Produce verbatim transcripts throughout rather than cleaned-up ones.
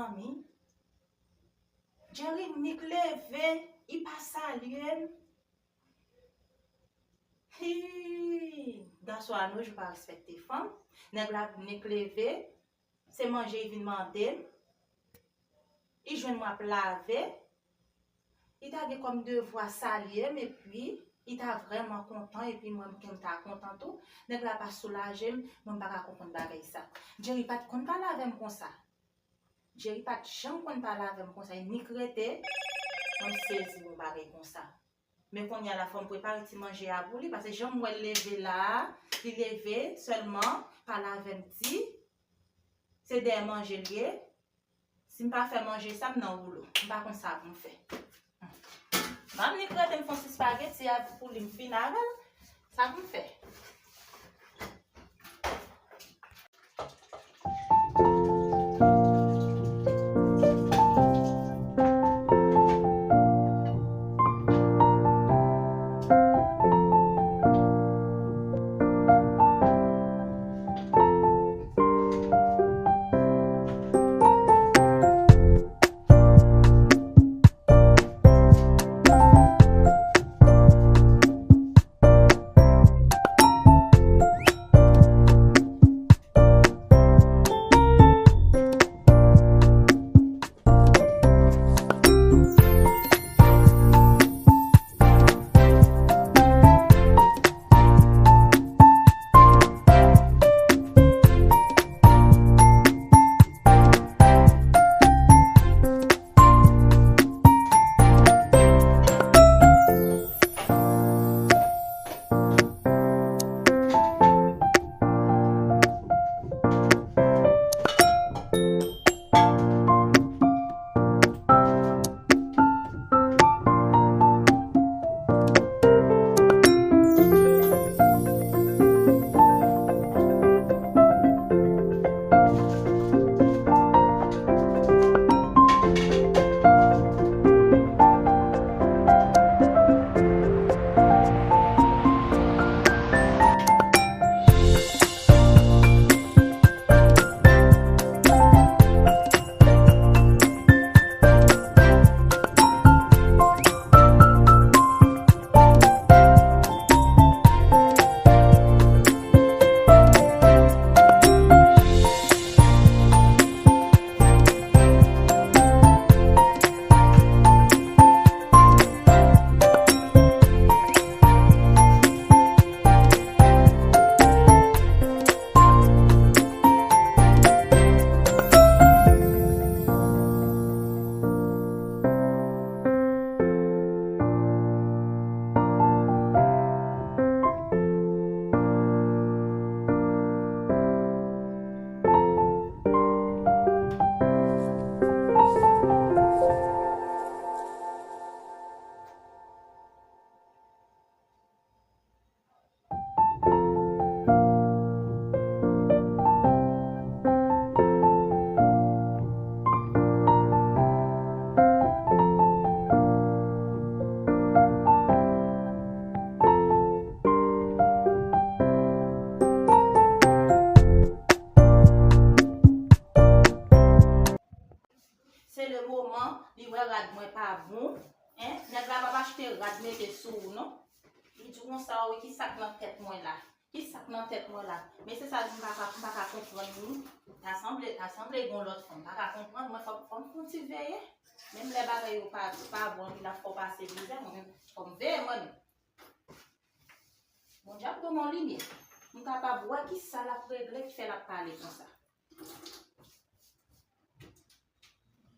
Mezanmi, Jerry nik leve, li pa salye m. Hi! Gason an nou jou pa respekte fanm. Nèg la nik leve, se manje li vin mande m. Li jwenn mwen ap lave. Li ta gen kòm devwa salye m, epi li ta vrèman kontan, epi mwen menm kè m ta kontan tou. Nèg la pa soulaje m, mwen m pa ka konprann bagay sa. Jerry pa t konn pale avè m konsa. Jerry pa t janm konn pale avè m konsa, li nik rete, mwen m sezi yon bagay konsa. Men kounye a la, fò m prepare ti manje a pou li, paske jan m wè l leve la a, li leve sèlman, pale avè m di, se dèyè manje l ye. Si m pa fè manje sa, m nan woulo. M pa konn sa pou m fè. Ban m nik rete m fè yon ti espageti a pou li m fin avè l. Sa pou m fè. Se le moman, li wè rad mwen pa bon. Hein? Nèg la p ap achte rad mete sou ou, non. Li di konsa, wi, ki sa k nan tèt mwen la? Ki sa k nan tèt mwen la? Men se sa m pa ka, m pa ka konprann, wi. Ta sanble, ta sanble gon lòt fanm. M pa ka konprann, mwen fò, fò m fè yon ti veye. Menm lè bagay yo pa, pa bon, anpil ap fè w pase mizè, mwen menm, fò m veye mwen menm. Bondye ap ban mwen limyè. M kapab wè ki sa l ap regle ki fè l ap pale konsa.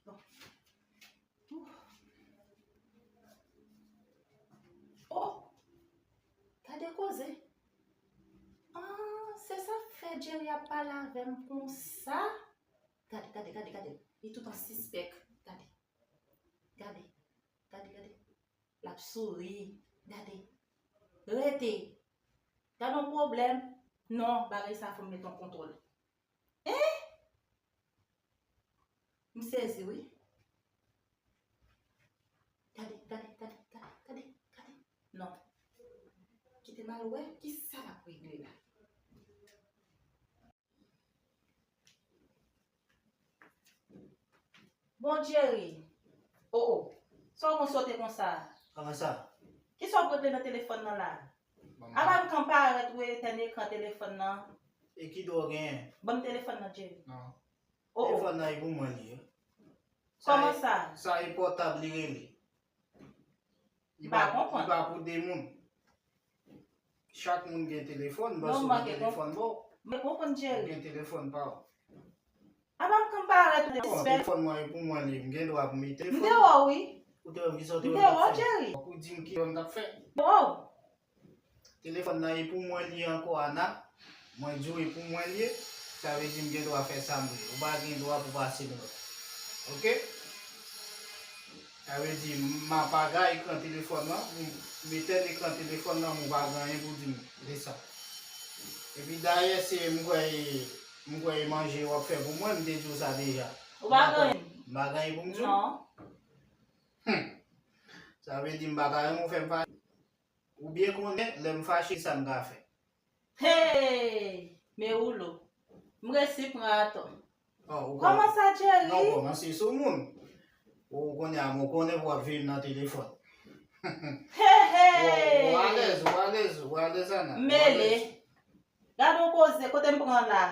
Bon. Oh! Gade koze. Ah, se sa k fè Jerry ap pale avè m konsa. Gade, gade, gade, gade. Li tout an sispèk. Gade. Gade. Gade, gade. L ap souri. Gade. Rete. Gade yon pwoblèm. Non, bagay sa fò m met an kontwòl. Hein? M sezi, wi. Gade, gade, gade, gade, gade, gade. Non. Kite m al wè ki sa l ap regle la. Bon, Jerry. Oh, oh. Sa w konn sote konsa? Kòman sa? Kisa w ap regle nan telefòn nan la? Apa m kanpe parèt ou etèn ekran telefòn nan? E ki dwa w genyen? Ban m telefòn nan, Jerry. Non. Oh, oh. Telefòn nan e pou mwen li ye. Kòman sa? Sa e pòtab li rele. Li pa, li pa pou de moun. Chak moun gen telefòn, m panse w gen telefòn pa w. Mwen konprann, Jerry. Ou gen telefòn pa w. Apa m kanpe parèt ou disrespè. Telefòn mwen e pou mwen li, m gen dwa pou m mete telefòn. M te wè w, wi. Ou te wè m ki sa w te wè m t ap fè? M te wè w, Jerry. Ou di m ki sa w t ap fè? M te wè w. Telefòn nan e pou mwen li ankò, Ana. Mwen di w e pou mwen li ye. Sa vle di m gen dwa fè sa m vle. Ou pa gen dwa pou pase m lòd. Oke? Sa vle di m ap aga ekran telefòn nan, m, m etèn ekran telefòn nan, m pa gen anyen pou di m de sa. Epi dayè, se m kwè e, m kwè e manje w ap fè pou mwen, m te di w sa deja. Ou pa gen anyen? M pa gen anyen pou m di w? Non. Hum. Sa vle di m pa ta renmen w fè m fache. Ou byen konnen, lè m fache, sa m ka fè. Hey! Men woulo. M resi pran atò. Oh, ou kòmanse a Jerry? Non, ou kòmanse sou moun. Ou konnen a, mwen konnen pou w ap veye m nan telefòn. Hey, hey! Ou, ou alèz, ou alèz, ou alèz, Ana. M mele. Gade yon koze, kote m pran la.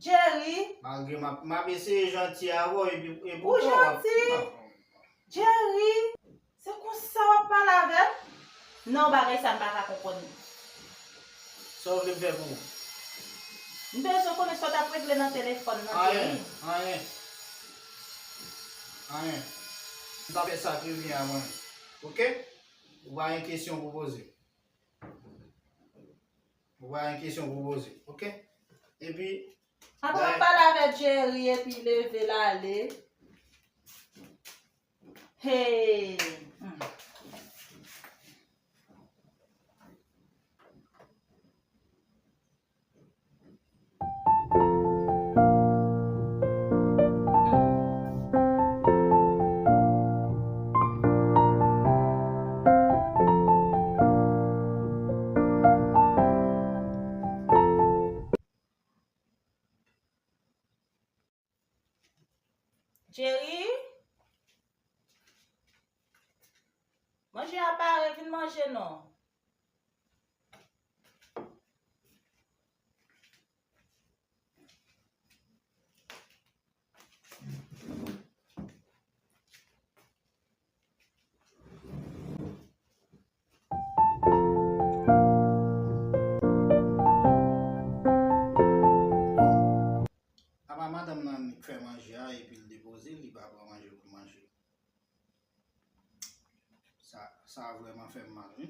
Jerry. Malgre m ap, m ap eseye janti avè w, epi, epi ou janti? Non. Jerry, se konsa w ap pale avè m? Non, bagay sa m pa ka konprann li. Sa w vle m fè pou ou? M bezwen konnen sa w t ap regle nan telefòn nan, Jerry. Anyen, anyen. Anyen. M t ap fè sa k revyen a mwen. Oke? Ou pa gen kesyon pou poze. Ou pa gen kesyon pou poze, oke? Epi, apa w ap pale avèk Jerry epi leve l ale? Hey! Hmm. Jerry? Manje a pare, vin manje non. Apa madanm nan annik fè manje a epi l depoze l, li pa pran manje pou l manje. Sa, sa vrèman fè m mal, wi.